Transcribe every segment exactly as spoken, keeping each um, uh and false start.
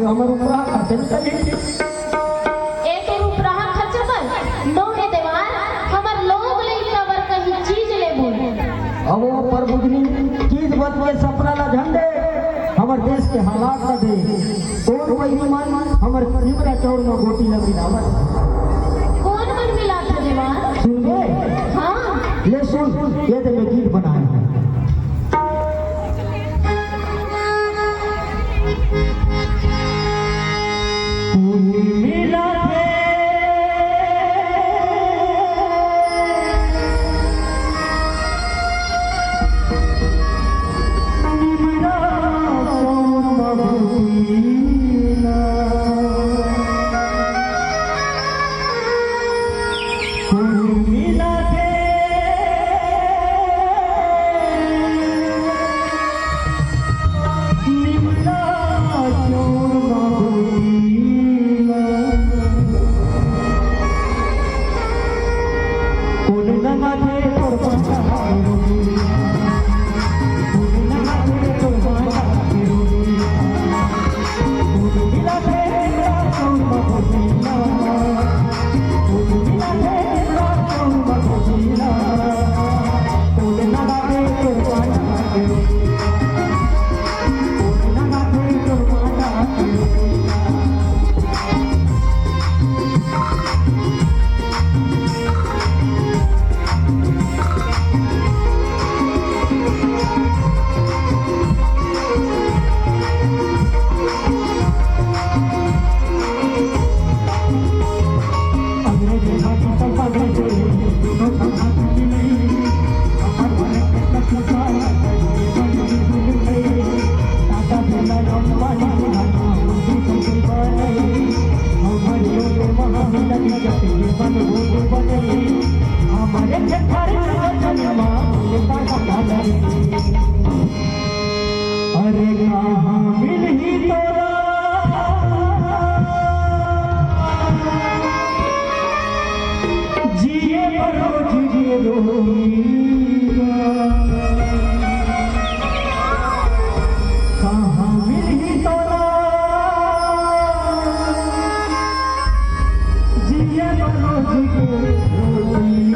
हमर उपराहा खर्चा निकल जाही। ए तोर उपराहा खर्चा बर? नो रे देवार, हमर लोग लइका बर कहीं चीज लेबो। अवो परबुधनी, चीज बत के सपना ला झन दे, हमर देश के हालात ला दे। कोन बहिनी मन हमर निमरा चाउर म गोटी ला मिलावत? कोन मन मिलात हे देवार? सुनबे? हाँ। ले सुन, ये दे मैं गीत बनाए हँव। अरे कहाँ मिलही तोला जिए बर रोजी के रोटी? कहाँ मिलही तोला जिए बर रोजी के रोटी?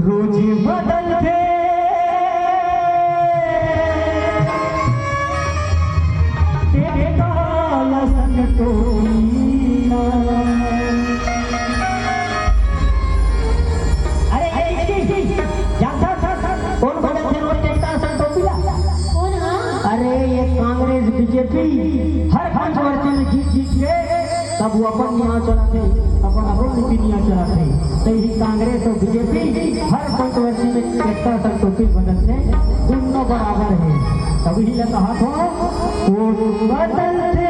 रोज बदलथे तेरे काला संग टोला। अरे, अरे, अरे, अरे, जा, जा, जा, जा। कोन बदलथे रोज तेरे काला संग टोला? कोन हा? अरे, ये कांग्रेस बीजेपी हर पंचवर्षी में जीत जीत के तब वो अपन नियाव चलाथे, अपन अपन नीति नियाव चलाथे। तो यही कांग्रेस और बीजेपी हर पंचवर्षी में एकता संग टोपी बदलथे, दोनों बराबर हे। तब यही ला कहा थो, वो बदलथे।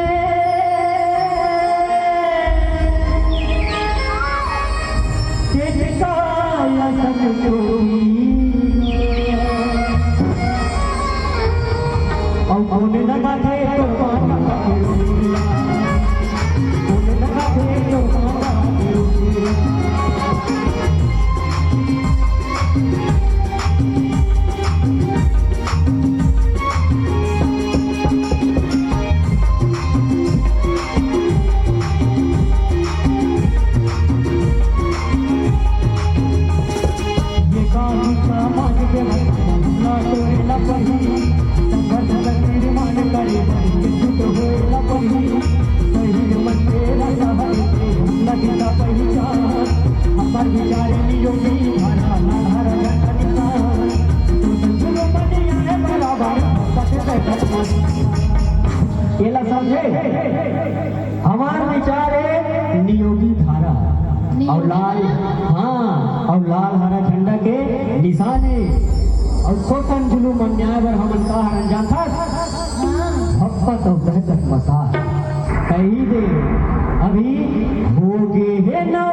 एला समझे? हमार विचार हे नियोगी धारा। नियोगी अउ लाल धारा? हाँ, अउ लाल हरा झंडा के निशान हे। अउ शोषण, जुलूम, अन्याय बर हमन का हरन जानथस? हाँ। भपकत अउ दहकत मशाल। कही दे, अभी होगे हे ना